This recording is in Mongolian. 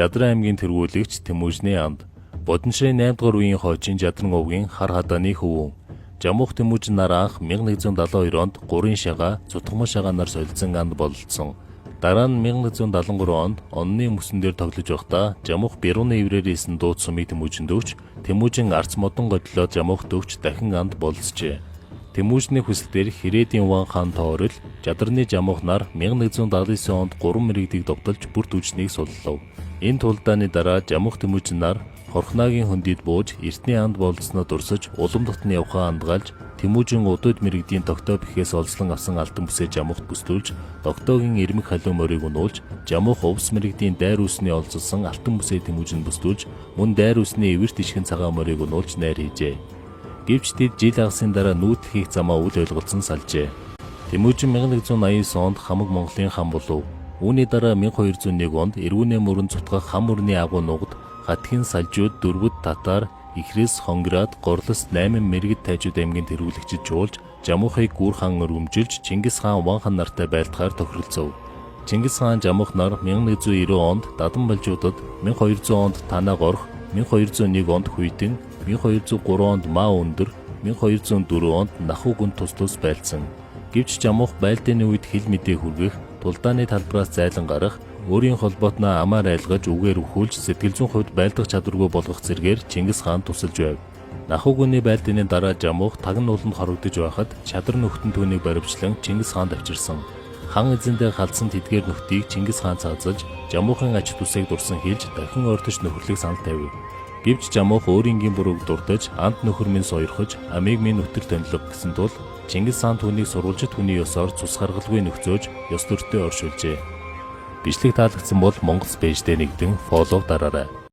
Жадран аймгийн тэргүүлэгч Тэмүүжний анд. Бодоншрын 8 дугаар үеийн хойчин Жадран овгийн хар хадааны хөвүүн. Жамуух Тэмүүжин нар анх 1172 онд Гурын шагаа, Цутгаман шагаа нар солилцсон анд бололцсон. Дараа нь 1173 онд онны мөсөн дээр тоглож байхдаа Жамуух Бируны иврээр исэн дууд сумыг Тэмүүжинд өгч, Тэмүүжин арц модон годлоо Жамуухт өгч дахин анд бололцжээ. Тэмүүжний хүсэлтээр Хэрээдийн Ван хаан Тоорол Жадарны Жамуух нар 1179 онд гурван мэрэгдийг довтолж бүр түлшнийг суллав. Энэ тулдааны дараа Жамуух Тэмүүжин нар Хорхнаагийн хөндийд бууж эртний анд бололцсноо дурсаж улам дотны явхаа андгаалж Тэмүүжин удууд мэрэгдийн тогтоо бэхээс олзлон авсан алтан бүсээ Жамуухт бүслүүлж Тогтоогийн ирмэг халуун морийг унуулж Жамуух увс мэрэгдийн дайр үсний олзолсон алтан бүсээ Тэмүүжинд бүслүүлж мөн дайр үсний эвэрт ишгэн цагаан морийг унуулж найр хийжээ. Гэвч тэд жил хагасын дараа нүүдэл хийх замаа үл ойлголцсон салжээ. Тэмүүжин 1189 онд хамаг Монголын хан болов. Үүний дараа 1201 онд Эргүүнээ мөрөн цутгах хам мөрний агуу нугад Хатхийн салжууд дөрвөд татар, Ихрэс, Хонгирад, Горлос 8 мэргэд тайжууд аймгийн тэргүүлэгчид чуулж Жамуухыг гүр хаан өргөмжилж Чингис хаан Ван хан нартай байлдахаар тохиролцов. Чингис хаан Жамуух нар 1190 онд Дадан балжуудад, 1200 онд Танаг орох, 1201 онд Хүйтэн, 1203 онд Маа өндөр, 1204 онд Нахуу гүн тус тус байлдсан. Гэвч Жамуух байлдааны үед хил мэдээ хүргэх, тулдааны талбараас зайлан гарах, өөрийн холбоотноо амаар айлгаж үгээр өхүүлж сэтгэл зүйн хувьд байлдах чадваргүй болгох зэргээр Чингис хаан тусалж байв. Нахуу гүний байлдааны дараа Жамуух тагн ууланд хорогдож байхад шадар нөхтөн түүнийг баривчлан Чингис хаанд авчирсан. Хан эзэндээ халдсан тэдгээр нөхдийг Чингис хаан цаазалж Жамуухын ач төсийг дурсан хэлж дахин ойртож нөхөрлөх санал тавив. Гэвч Жамуух өөрийн гин бурууг дурдаж анд нөхөр минь сойрхож амийг минь өтөр тонилго гэсэн тул Чингис хаан түүнийг сурвалжит хүний ёсоор цус гаргалгүй нөхцөөж ёс дөртөө оршуулжээ. Бичлэг таалагдсан бол Монгол Page-д нэгдэн follow дараарай.